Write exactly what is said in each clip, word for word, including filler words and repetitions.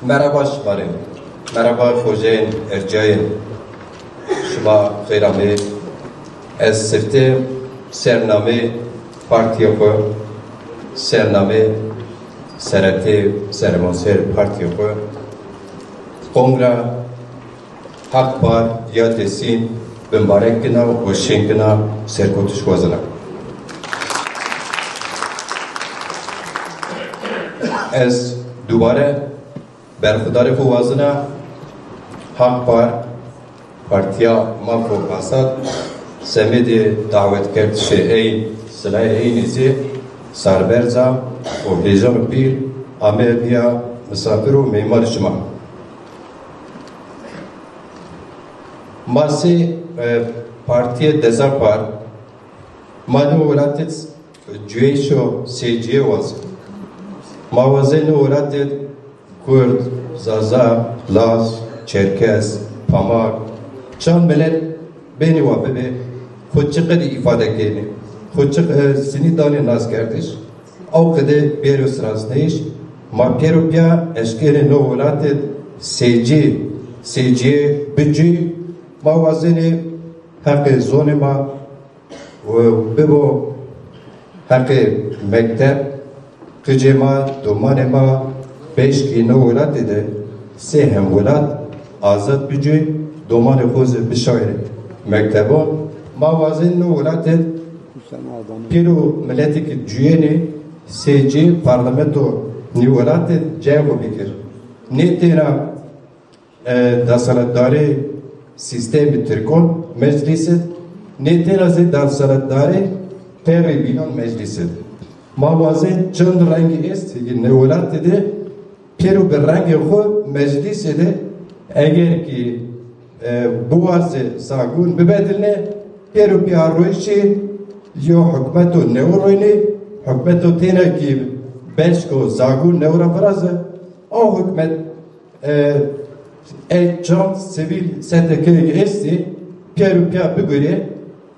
Merhaba şima rê. Merhaba xoceyên ercayên. Şima xeyr amê. Ez sifte sernamê partîyê xwu, sernamê seretê seremosêr partîyê xwu, Kongra Haq Par ya Dêsîm bimbarek kena û şên kena, serkotiş wazena. Ez dubare berxudarê xwu wazena, Haq Par, partîya Maf û Pasat, semedê dawetkerdiş ê eyn, silayê eynî zî sarberz a û hêjan û pîr ame bîya misafir û meymanê şima. Ma sey, e, partîyê dezapar, ma no welatê cuyeyşo seycîye wazê. Ma wazê no welatê Kurd, Zaza, Laz, Çerkes, Pamak, çand milet benî wa bibê, xwu çi qedî îfade kenê, xwu çi, e, sinî danê naskerdiş, aw qede bêro sirasneyîş, ma pêro pîya eşkenê no welatê seycî, seycîye bicuyî, ma wazenê heqê zonê ma, û bibo heqê mekteb, qicê ma, domanê ma, beşkî no welatê de sey hemwelat azad bicuyê, domanê xwu zî bişawêrê mektebon. Ma wazenê no welatê pêro miletê ke cuyenê seycî parlamento nî welatê cayê xwu bikir. Nê têna e, desthilatdarê sîstemê tirkon meclîs id, nê têna zî desthilatdarê perrê bînon meclîs id. Ma wazê çend rengî est, ne welatê de pêro bi rengê xwu meclîsê de eger kî, e, biwazê zagûn bibedilnê, pêro pîya royşî yo hukmeto newe roynê, hukmeto têna kî beşko zagûn newe ra viraze, o hukmet E, e, çand sivîl S T K estî, pêro pîya bigurê,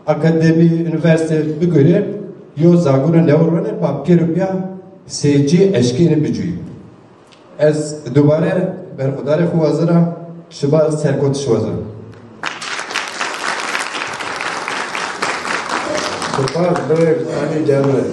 akademî, unîversîte bigurê, yo zagûna newe rone, ma pêro pîya seycî eşkenê bicuyî. Ez dubare berxudarê xwu wazena, şima serkotiş wazena. Spas, birê Sanî Cemre.